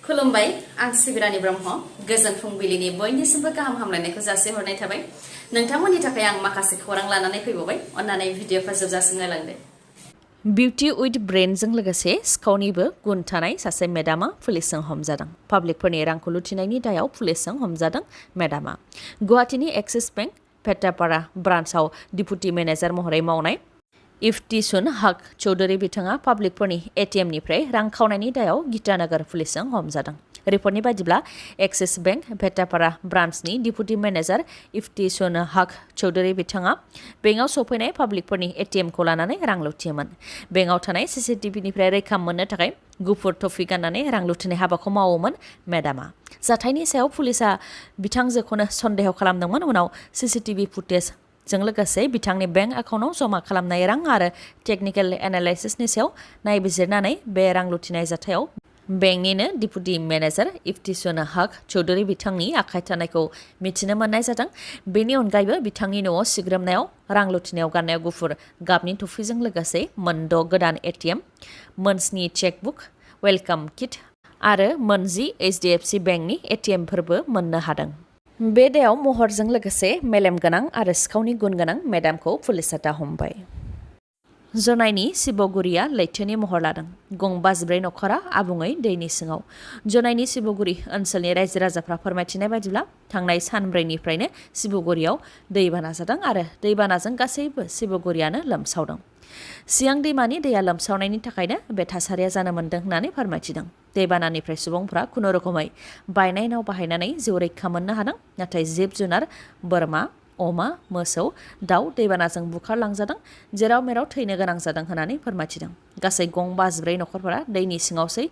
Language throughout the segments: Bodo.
खुलुमबाय आं सिबिरानि ब्रह्म गोजोन फुंबिलिनि बयनिसिमबो गाहाम हामलायनायखौ जासिहरनाय थाबाय नोंथांमोननि थाखाय आं माखासे खौरां लानानै फैबावबाय अन्नानै भिडिअखौ जोबजासिम नायलांदो बिउटि उइथ ब्रेनजों लोगोसे सिखावनिबो गुन थानाय सासे मेडामा पुलिसजों हमजादों पाब्लिकफोरनि रांखौ लुथिनायनि दायाव पुलिसजों हमजादों मेडामा गुवाहाटीनि एक्सिस बेंक भेटापारा ब्रान्चआव डिपुटि मेनेजार महरै मावनाय इफ्तिसुन हक चौधरी बिथाङा पाब्लिकफोरनि एटिएमनिफ्राय रां खावनायनि दायाव गीतानगर पुलिसजों हमजादों रिपर्टनि बायदिब्ला एक्सिस बेंक भेटापारा ब्रान्चनि डिपुटि मेनेजार इफ्तिसुन हक चौधरी बिथाङा बेंकआव सफैनाय पाब्लिकफोरनि एटिएमखौ लानानै रां लुथियोमोन बेंकआव थानाय सीसीटीभीनिफ्राय रैखा मोननो थाखाय गुफुर टफि गाननानै रां लुथिनाय हाबाखौ मावोमोन मेडामा जाथायनि सायाव पुलिसा बिथांजोखौनो सन्देह खालामदोंमोन उनाव सीसीटीवी फुटेज जों लोगोसे बिथांनि बेंक एकाउन्टआव जमा खालामनाय रां आरो टेकनिकेल एनालाइसिसनि सायाव नायबिजिरनानै बे रां लुथिनाय जाथायाव बेंकनिनो डिपुटि मेनेजार इफ्तिसुन हक चौधरी बिथांनि आखाइ थानायखौ मिथिनो मोननाय जादों बेनि अनगायैबो बिथांनि न'आव सिग्रोमनायाव रां लुथिनायाव गाननाय गुफुर गाबनि टुफिजों लोगोसे मोनद' गोदान एटिएम मोनस्नि चेकबुक वेलकाम किट आरो मोनजि एचडिएफसि बेंकनि एटिएमफोरबो मोननो हादों बे दायाव महरजों लोगोसे मेलेम गोनां आरो सिखावनि गुन गोनां मेडामखौ पुलिसा दा हमबाय जनाइनि शिबगुरिया लैथोनि महर लादों गं 54 नखरा आबुङै दैनि सिङाव जनाइनि शिबगुरि ओनसोलनि रायजो राजाफ्रा फोरमायथिनाय बायदिब्ला थांनाय सानब्रैनिफ्रायनो शिबगुरियाव दैबाना जादों आरो दैबानाजों गासैबो शिबगुरियानो लोमसावदों सियां दैमानि दैया लोमसावनायनि थाखायनो बे थासारिया जानो मोन्दों होननानै फोरमायथिदों दैबानानिफ्राय सुबुंफ्रा खुनुरोखोमै बायनाय नाव बाहायनानै जिउ रैखा मोननो हादों नाथाय जिब जुनार बोरमा अमा मोसौ दाउ दैबानाजों बुखारलांजादों जेराव मेराव थैनो गोनां जादों होननानै फोरमायथिदों गासै गं 54 नखरफोरा दैनि सिङावसै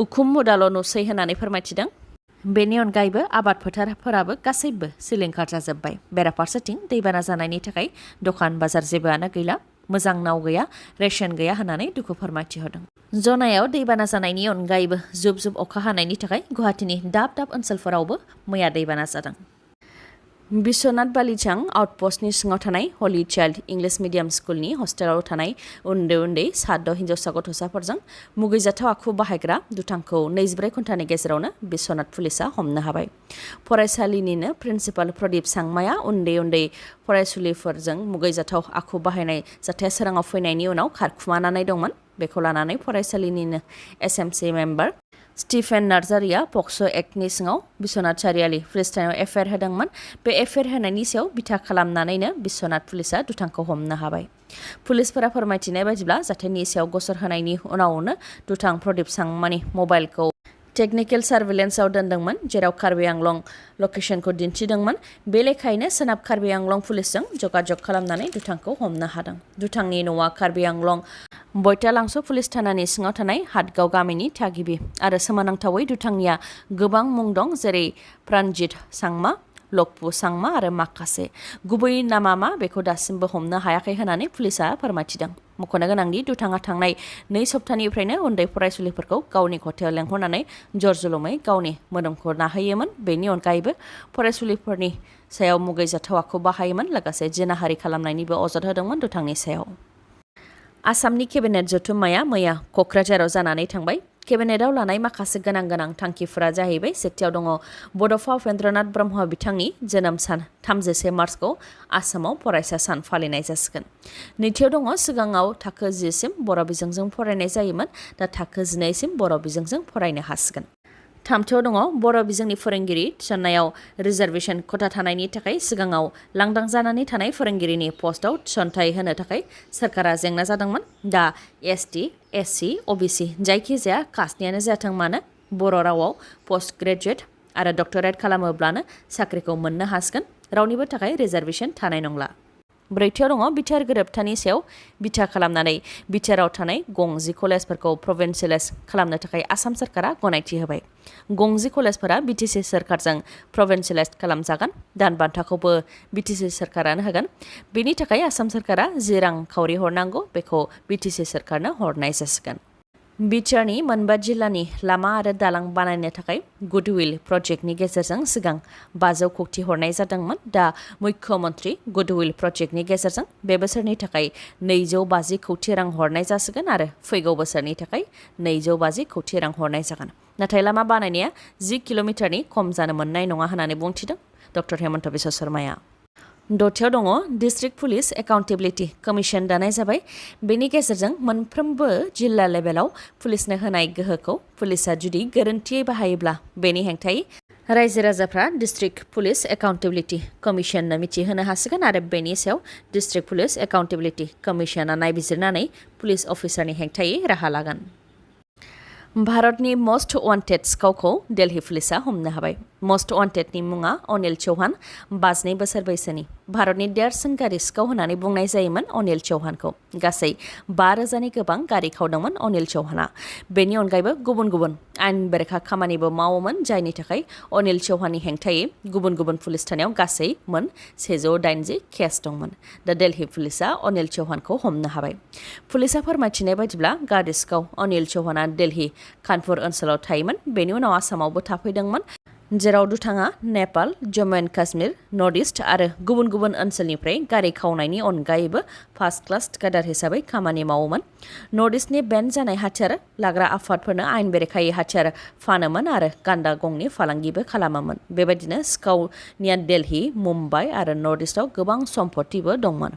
उखुम मुदाल' नुसै होननानै फोरमायथिदों बेनि अनगायैबो आबाद फोथारफोराबो गासैबो सिलिंखार जाजोब्बाय बेराफारसेथिं दैबाना जानायनि थाखाय दखान बाजार जेबोआनो गैला मोजां नाव गैया रेशन गैया होननानै दुखु फोरमायथिहोदों जनायाव दैबाना जानायनि अनगायैबो जुब जुब अखा हानायनि थाखाय गुवाहाटीनि दाब दाब ओनसोलफोरावबो मैया दैबाना जादों बिश्वनाथ बालिजां आउटपस्टनि सिङाव थानाय हलि चाइल्ड इंलिश मिडियाम स्कुलनि हस्टेलाव थानाय उन्दै उन्दै 7 हिन्जावसा गथ'साफोरजों मुगैजाथाव आखु बाहायग्रा दुथांखौ 24 घन्टानि गेजेरावनो बिश्वनाथ पुलिसा हमनो हाबाय फरायसालिनिनो प्रिन्सिपाल प्रदीप सांमाया उन्दै उन्दै फरायसुलिफोरजों मुगैजाथाव आखु बाहायनाय जाथाया सोराङाव फैनायनि उनाव खारखुमानानै दंमोन बेखौ लानानै फरायसालिनिनो एसएमसि मेम्बार स्टिफेन नार्जारिया पक्स' एक्टनि सिङाव बिश्वनाथ सारियालि पुलिस थानायाव एफआइआर होदोंमोन बे एफआइआर होनायनि सायाव बिथा खालामनानैनो बिश्वनाथ पुलिसा दुथांखौ हमनो हाबाय पुलिसफोरा फोरमायथिनाय बायदिब्ला जाथायनि सायाव गसर होनायनि उनावनो दुथां प्रदीप सांमानि मबाइलखौ टेकनिकेल सार्भिलेन्सआव दोनदोंमोन जेराव कार्बि आंलं लकेशनखौ दिन्थिदोंमोन बे लेखायैनो सोनाब कार्बि आंलं पुलिसजों जगाजग खालामनानै दुथांखौ हमनो हादों दुथांनि न'आ कार्बि आंलं बयतालांस' पुलिस थानानि सिङाव थानाय हाटगाव गामिनि थागिबि आरो सोमोनांथावै दुथांनिया गोबां मुं दं जेरै प्राणजित सांमा लकपु सांमा आरो माखासे गुबै नामा मा बेखौ दासिमबो हमनो हायाखै होननानै पुलिसा फोरमायथिदों मख'नो गोनांदि दुथाङा थांनाय 2 सप्तानिफ्रायनो उन्दै फरायसुलिफोरखौ गावनि खथायाव लेंहरनानै जरजुलुमै गावनि मोदोमखौ नाहैयोमोन बेनि अनगायैबो फरायसुलिफोरनि सायाव मुगैजाथाव आखु बाहायोमोन लोगोसे जिनाहारि खालामनायनिबो अजद होदोंमोन दुथांनि सायाव आसामनि केबिनेट जथुम्माया मैया क'क्राझाराव जानानै थांबाय केबिनेटआव लानाय माखासे गोनां थांखिफोरा जाहैबाय सेथियाव दङ बड'फा उपेन्द्रनाथ ब्रह्म बिथांनि जोनोम सान 31 मार्चखौ आसामाव फरायसा सान फालिनाय जासिगोन नैथियाव दङ सिगाङाव थाखो 10 सिम बर' बिजोंजों फरायनाय जायोमोन दा थाखो 12 सिम बर' बिजोंजों फरायनो हासिगोन थामथियाव दङ बर' बिजोंनि फोरोंगिरि थिसननायाव रिजार्भेसन खथा थानायनि थाखाय सिगाङाव लांदां जानानै थानाय फोरोंगिरिनि पस्टआव थिसनथाइ होनो थाखाय सोरखारा जेंना जादोंमोन दा एसटि एससि अबिसि जायखिजाया कास्टनियानो जाथों मानो बर' रावाव पस्ट ग्रेजुवेट आरो डक्टरेट खालामोब्लानो साख्रिखौ मोननो हासिगोन रावनिबो थाखाय रिजार्भेसन थानाय नंला ब्रैथियाव दङ बिटिआर गोरोबथानि सायाव बिथा खालामनानै बिटिआराव थानाय गं 10 कलेजफोरखौ प्रभिन्सियेलाइज खालामनो थाखाय आसाम सरकारा गनायथि होबाय गं 10 कलेजफोरा बिटिसि सरकारजों प्रभिन्सियेलाइज खालामजागोन दान बान्थाखौबो बिटिसि सरकारानो होगोन बेनि थाखाय आसाम सरकारा जि रां खावरि हरनांगौ बेखौ बिटिसि सरकारनो हरनाय जासिगोन बिटिआरनि मोनबा जिल्लानि लामा आरो दालां बानायनो थाखाय गुडविल प्रजेक्टनि गेजेरजों सिगां 500 कौटि हरनाय जादोंमोन। दा मुख्यमन्त्री गुडविल प्रजेक्टनि गेजेरजों बे बोसोरनि थाखाय 250 कौटि रां हरनाय जासिगोन आरो फैगौ बोसोरनि थाखाय 250 कौटि रां हरनाय जागोन। नाथाय लामा बानायनाया 10 किल'मिटारनि खम जानो मोननाय नङा होननानै बुंथिदों डक्टर हेमन्त बिश्व शर्माया। दथियाव दङ डिस्ट्रिक्ट पुलिस एकाउन्टेबिलिटि कमिसन दानाय जाबाय। बेनि गेजेरजों मोनफ्रोमबो जिल्ला लेभेलाव पुलिसनो होनाय गोहोखौ पुलिसा जुदि गोरोन्थियै बाहायोब्ला बेनि हेंथायै रायजो राजाफ्रा डिस्ट्रिक्ट पुलिस एकाउन्टेबिलिटि कमिसननो मिथिहोनो हासिगोन आरो बेनि सायाव डिस्ट्रिक्ट पुलिस एकाउन्टेबिलिटि कमिसना नायबिजिरनानै पुलिस अफिसारनि हेंथायै राहा लागोन। भारतनि मस्ट वान्टेड सिखावखौ दिल्ली पुलिसा हमनो हाबाय। मस्ट वान्टेडनि मुङा अनिल चौहान, 52 बोसोर बैसोनि। भारतनि देरसिन गारि सिखाव होननानै बुंनाय जायोमोन अनिल चौहानखौ। गासै 5,000नि गोबां गारि खावदोंमोन अनिल चौहाना। बेनि अनगायैबो गुबुन गुबुन आयेन बेरेखा खामानिबो मावोमोन, जायनि थाखाय अनिल चौहाननि हेंथायै गुबुन गुबुन पुलिस थानायाव गासै मोन 180 केस दंमोन। दा दिल्ली पुलिसा अनिल चौहानखौ हमनो हाबाय। पुलिसा फोरमायथिनाय बायदिब्ला गारि सिखाव अनिल चौहाना दिल्ली कानपुर ओनसोलाव थायोमोन। बेनि उनाव आसामावबो थाफैदोंमोन, जेराव दुथाङा Nepal, Jammu and Kashmir, north east आरो गुबुन गुबुन ओनसोलनिफ्राय गारि खावनायनि अनगायैबो फार्स्ट क्लास थिकादार हिसाबै खामानि मावोमोन। नर्थ इस्टनि बेन जानाय हाथियार लाग्रा आफादफोरनो आयेन बेरेखायै हाथियार फानोमोन आरो गान्दा गंनि फालांगिबो खालामोमोन। बेबायदिनो सिखावनिया दिल्ली, मुम्बाइ आरो नर्थ इस्टआव गोबां सम्पतिबो दंमोन।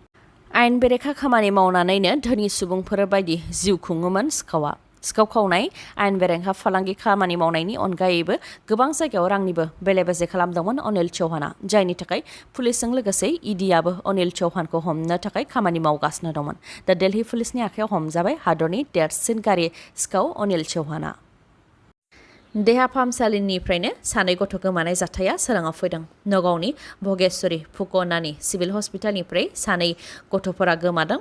आयेन बेरेखा खामानि मावनानैनो धोनि सुबुंफोर बायदि जिउ खुङोमोन सिखावा। सिखाव खावनाय, आयेन बेरेखा फालांगि खामानि मावनायनि अनगायैबो गोबां जायगायाव रांनिबो बेले बेजे खालामदोंमोन अनिल चौहाना, जायनि थाखाय पुलिसजों लोगोसे इडिआबो अनिल चौहानखौ हमनो थाखाय खामानि मावगासिनो दंमोन। दा दिल्ली पुलिसनि आखायाव हमजाबाय हादरनि देरसिन गारि सिखाव अनिल चौहाना। देहा फाहामसालिनिफ्रायनो 2 गथ' गोमानाय जाथाया सोराङाव फैदों। नगावनि भगेश्वरी फुकनानि सिभिल हस्पिटालनिफ्राय 2 गथ'फोरा गोमादों।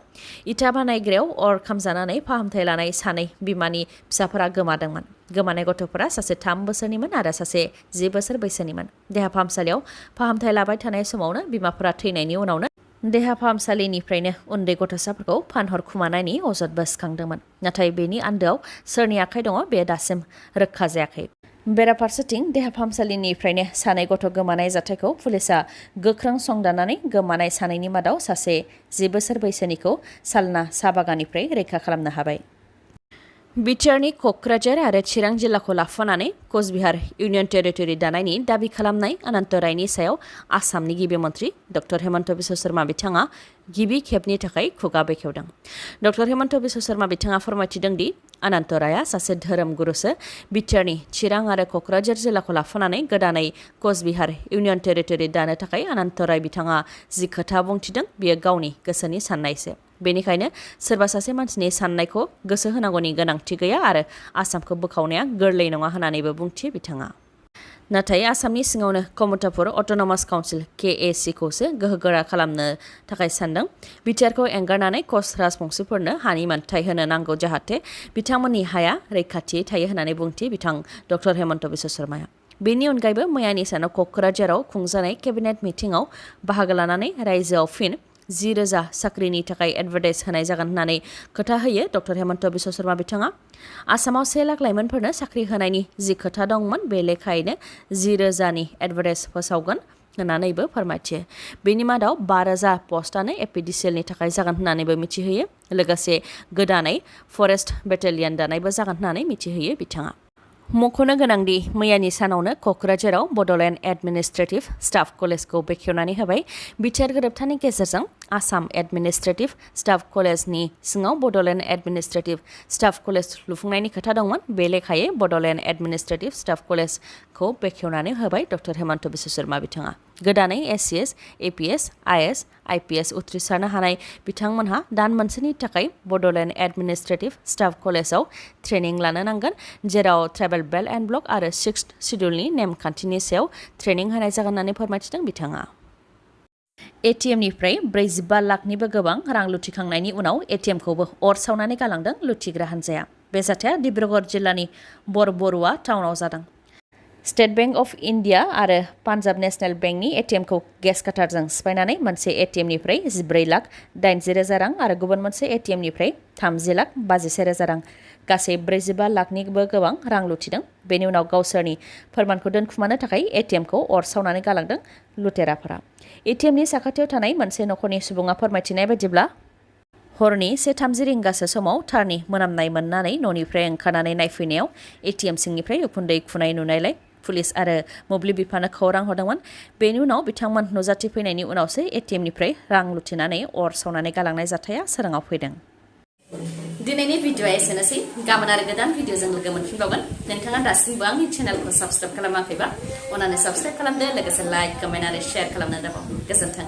इटा बानायग्रायाव अर खामजानानै फाहामथाय लानाय 2 बिमानि फिसाफोरा गोमादोंमोन। गोमानाय गथ'फोरा सासे 3 बोसोरनिमोन आरो सासे 10 बोसोर बैसोनिमोन। देहा फाहामसालियाव फाहामथाय लाबाय थानाय समावनो बिमाफोरा थैनायनि उनावनो देहा फाहामसालिनिफ्रायनो उन्दै गथ'साफोरखौ फानहरखुमानायनि अजदबो सिखांदोंमोन। नाथाय बेनि आन्दोआव सोरनि आखाइ दङ बे दासिम रोखा जायाखै। बेराफारसेथिं देहा फाहामसालिनिफ्रायनो 2 गथ' गोमानाय जाथायखौ पुलिसा गोख्रों संदाननानै गोमानाय 2नि मादाव सासे 10 बोसोर बैसोनिखौ सालना साहा बागाननिफ्राय रैखा खालामनो हाबाय। बिटिआरनि क'क्राझार आरो चिरां जिल्लाखौ लाफानानै कचबिहार इउनियन टेरिटरि दानायनि दाबि खालामनाय अनन्त रायनि सायाव आसामनि गिबि मन्थ्रि डक्टर हेमन्त बिश्व शर्मा बिथाङा गिबि खेबनि थाखाय खुगा बेखेवदों। डक्टर हेमन्त बिश्व शर्मा बिथाङा फोरमायथिदों दि अनन्त रायआ सासे धोरोम गुरुसो। बिटिआरनि चिरां आरो क'क्राझार जिल्लाखौ लाफानानै गोदानै कचबिहार इउनियन टेरिटरि दानो थाखाय अनन्त राय बिथाङा जि खोथा बुंथिदों बेयो गावनि गोसोनि साननायसो। बेनिखायनो सोरबा सासे मानसिनि साननायखौ गोसो होनांगौनि गोनांथि गैया आरो आसामखौ बोखावनाया गोरलै नङा होननानैबो बुंथियो बिथाङा। नाथाय आसामनि सिङावनो कमतापुर अट'नमास काउन्सिल KACखौसो गोहोगोरा खालामनो थाखाय सानदों। बिटिआरखौ एंगारनानै कच राजबंशिफोरनो हानि मोनथाय होनो नांगौ, जाहाथे बिथांमोननि हाया रैखाथियै थायो होननानै बुंथियो बिथां डक्टर हेमन्त बिश्व शर्माया। बेनि अनगायैबो मैयानि सानाव क'क्राझाराव खुंजानाय केबिनेट मिटिंआव बाहागो लानानै रायजोआव फिन 10,000 साख्रिनि थाखाय एडभार्टाइज होनाय जागोन होननानै खोथा होयो डक्टर हेमन्त बिश्व शर्मा बिथाङा। आसामाव 1 लाख लाइमोनफोरनो साख्रि होनायनि जि खोथा दंमोन बे लेखायैनो 10,000नि एडभार्टाइज फोसावगोन होननानैबो फोरमायथियो। बेनि मादाव 5,000 पस्टआनो APDCLनि थाखाय जागोन होननानैबो मिथिहोयो। लोगोसे गोदानै फरेस्ट बेटेलियन दानायबो जागोन होननानै मिथिहोयो बिथाङा। मख'नो गोनांदि मैयानि सानावनो क'क्राझाराव बड'लेण्ड एडमिनिस्ट्रेटिभ स्टाफ कलेजखौ बेखेवनानै होबाय। बिटिआर गोरोबथानि गेजेरजों आसाम एडमिनिस्ट्रेटिभ स्टाफ कलेजनि सिङाव बड'लेण्ड एडमिनिस्ट्रेटिभ स्टाफ कलेज लुफुंनायनि खोथा दंमोन। बे लेखायै बड'लेण्ड एडमिनिस्ट्रेटिभ स्टाफ कलेजखौ बेखेवनानै होबाय डक्टर हेमन्त बिश्व शर्मा बिथाङा। गोदानै SCS, APS, IS, IPS उथ्रिसारनो हानाय बिथांमोनहा दान मोनसेनि थाखाय बड'लेण्ड एडमिनिस्ट्रेटिभ स्टाफ कलेजाव ट्रेनिं लानो नांगोन, जेराव ट्राइबेल बेल्ट एन्ड ब्लक आरो 6th शिड्युलनि नेमखान्थिनि सायाव ट्रेनिं होनाय जागोन होननानै फोरमायथिदों बिथाङा। ATMनिफ्राय 45 लाखनिबो गोबां रां लुथिखांनायनि उनाव ATMखौबो अर सावनानै गालांदों लुथिग्रा हान्जाया। बे जाथाया डिब्रुगड़ जिल्लानि बरबरुवा टाउनाव जादों। स्टेट बेंक अफ इन्डिया आरो पान्जाब नेशनेल बेंकनि ATMखौ गेस काटारजों सिफायनानै मोनसे ATMनिफ्राय 14,80,000 रां आरो गुबुन मोनसे ATMनिफ्राय 30,82,000 रां गासै 45 लाखनिबो गोबां रां लुथिदों। बेनि उनाव गावसोरनि फोरमानखौ दोनखुमानो थाखाय एटीएमखौ अर सावनानै गालांदों लुटेराफोरा। एटीएमनि साखाथियाव थानाय मोनसे नखरनि सुबुङा फोरमायथिनाय बायदिब्ला हरनि 1:30 रिंगासो समाव थारनि मोनामनाय मोननानै न'निफ्राय ओंखारनानै नायफैनायाव एटीएम सिंनिफ्राय उखुन्दै खुनाय नुनायलाय पुलिस आरो मोब्लिब बिफाननो खौरां हरदोंमोन। बेनि उनाव बिथांमोन नुजाथिफैनायनि उनावसो एटीएमनिफ्राय रां लुथिनानै अर सावनानै गालांनाय जाथाया सोराङाव फैदों। दिनैनि भिडिअ'आ एसेनोसै। गाबोन आरो गोदान भिडिअ'जों लोगो मोनफिनबावगोन। नोंथाङा दासिमबो आंनि चेनेलखौ साबस्क्राइब खालामाखैबा अन्नानै साबस्क्राइब खालामदो, लोगोसे लाइक, कमेन्ट आरो शेयार खालामनो दाबाव। गोजोन्थों।